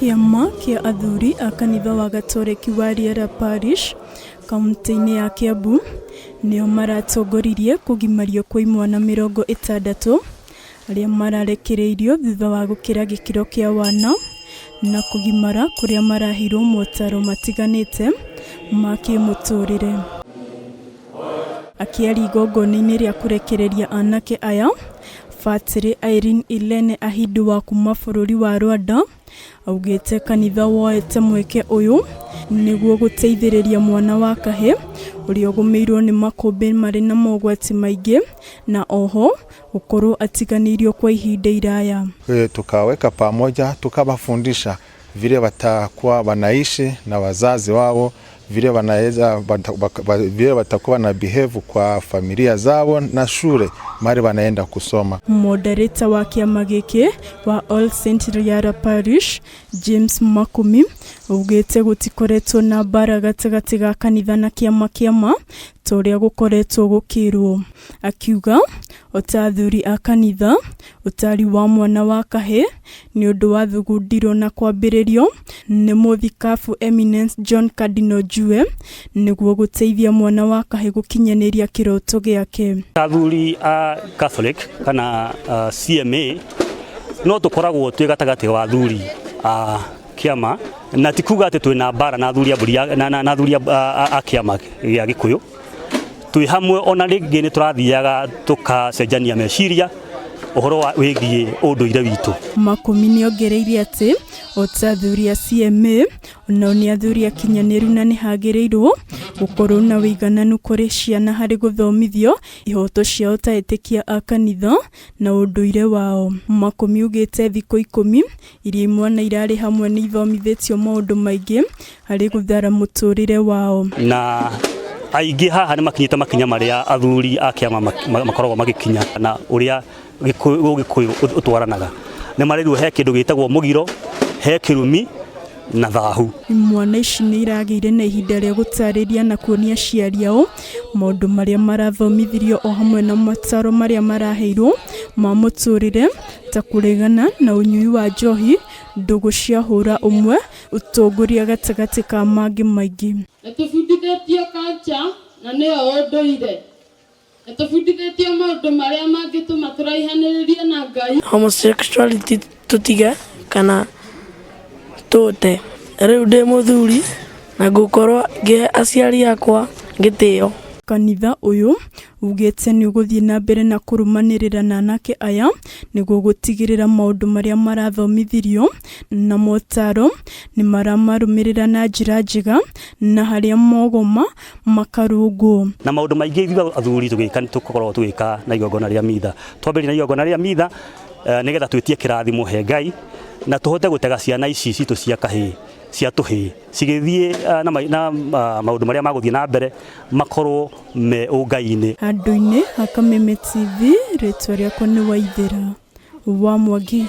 Kĩama kĩa athuri a kanitha wa Gatoreki wa Riara Parish kauntĩ-inĩ ya Kiambu nĩo maratongoririe kũgimario kwa imwana 60 arĩa mararekereirio thutha wa gũkĩra gĩkĩro kĩa wana na kũgimara kũrĩa maraheirwo motaro matiganĩte ma kĩmũtũrĩre. Akĩaria igongona-inĩ rĩa kũrekereria anake aya, Batĩrĩ Irene Ilene Ahindu wa kuma bũrũri wa Rwanda augĩte kanitha woete mweke ũyũ nĩguo gũteithĩrĩria mwana wa kahĩ ũrĩa ũgũmĩirwo nĩ makũmbĩ marĩ na mogwati maingĩ na oho gũkorwo atiganĩirio kwa ihinda iraya. Tukaweka pamoja, tukawafundisha vile watakuwa wanaishi na wazazi wao, vile wanaweza vile watakuwa na behave kwa familia zao na shule mahali wanaenda kusoma. Moderator wa kĩama gĩkĩ wa All Saint Riara Parish James Makumi augĩte gũtikoretwo na mbara gatagatĩ ga kanitha na kĩama kĩama ta ũrĩa gũkoretwo gũkĩrwo. Akiuga ota athuri a kanitha ũtari wa mwana wa kahĩ nĩ ũndũ wathugundirwo na kwambĩrĩrio nĩ mũthikabu Eminence John Cardinal Njue nĩguo gũteithia mwana wa kahĩ gũkinyanĩria kĩroto gĩake. Athuri a Catholic kana CMA no tũkoragwo twĩ gatagatĩ wa athuri a kĩama, na ti kuga atĩ twĩna mbara na athuri a mbũri na athuri a kĩama gĩa Gĩkũyũ. Twĩ hamwe, ona rĩngĩ nĩ tũrathiaga tũkacenjania meciria ũhoro wa wĩgiĩ ũndũire witũ. Makumi nĩongereire atĩ ota athuri a CMA onao nĩ athuri akinyanĩru na nĩ hagĩrĩirwo gũkorwo na ũigananu kũrĩ ciana harĩ gũthomithio ihoto ciao ta etĩkia a kanitha na ũndũire wao. Makumi augĩte thikũ 10 iria imwana irarĩ hamwe nĩ ithomithĩtio maũndũ maingĩ harĩ gũthara mũtũrĩre wao. Na aingĩ haha nĩ makinyĩte makinya marĩa athuri a kĩama makoragwo magĩkinya na ũrĩa Ũgĩkũyũ ũtwaranaga. Nĩ marĩrwo he kĩndũ gĩtagwo mũgiro, he kĩrumi na thahu. Imwana ici nĩ iragĩire na ihinda rĩa gũtarĩria na kuonia aciari ao maũndũ marĩa marathomithirio o hamwe na mataro marĩa maraheirwo ma mũtũrĩre ta kũregana na ũnyui wa njohi, ndũgũ cia hũra ũmwe, ũtongoria gatagatĩ ka mangĩ maingĩ. Nĩ tũbundithĩtio culture na nĩyo ũndũire. Nĩ tũbundithĩtio maũndũ marĩa mangĩtũma tũraihanĩrĩrie na Ngai. Homosexuality tũtige kana tũte. Rĩu ndĩ mũthuri na ngũkorwo ngĩhe aciari akwa gĩtĩo. Kanitha ũyũ ugĩte nĩ ũgũthiĩ na mbere na kũrũmanĩrĩra na anake aya nĩguo gũtigĩrĩra maũndũ marĩa marathomithirio na motaro nĩ maramarũmĩrĩra na njĩra njega na harĩa mogoma makarũngwo. Na maũndũ maingĩ ithuĩ athuri tũgĩka nĩ tũkoragwo tũgĩka na igongona rĩa mitha. Twambĩrĩria na igongona rĩa mitha nĩgetha twĩtie kĩrathimo he Ngai na tũhote gũtega ciana ici citũ cia kahĩĩ cia tũhĩĩ cigĩthiĩ na maũndũ marĩa magũthiĩ na mbere makorwo me ũngai-inĩ. Handũ-inĩ ha Kameme TV, rĩtwa rĩakwa nĩ Waithĩra wa Mwangi.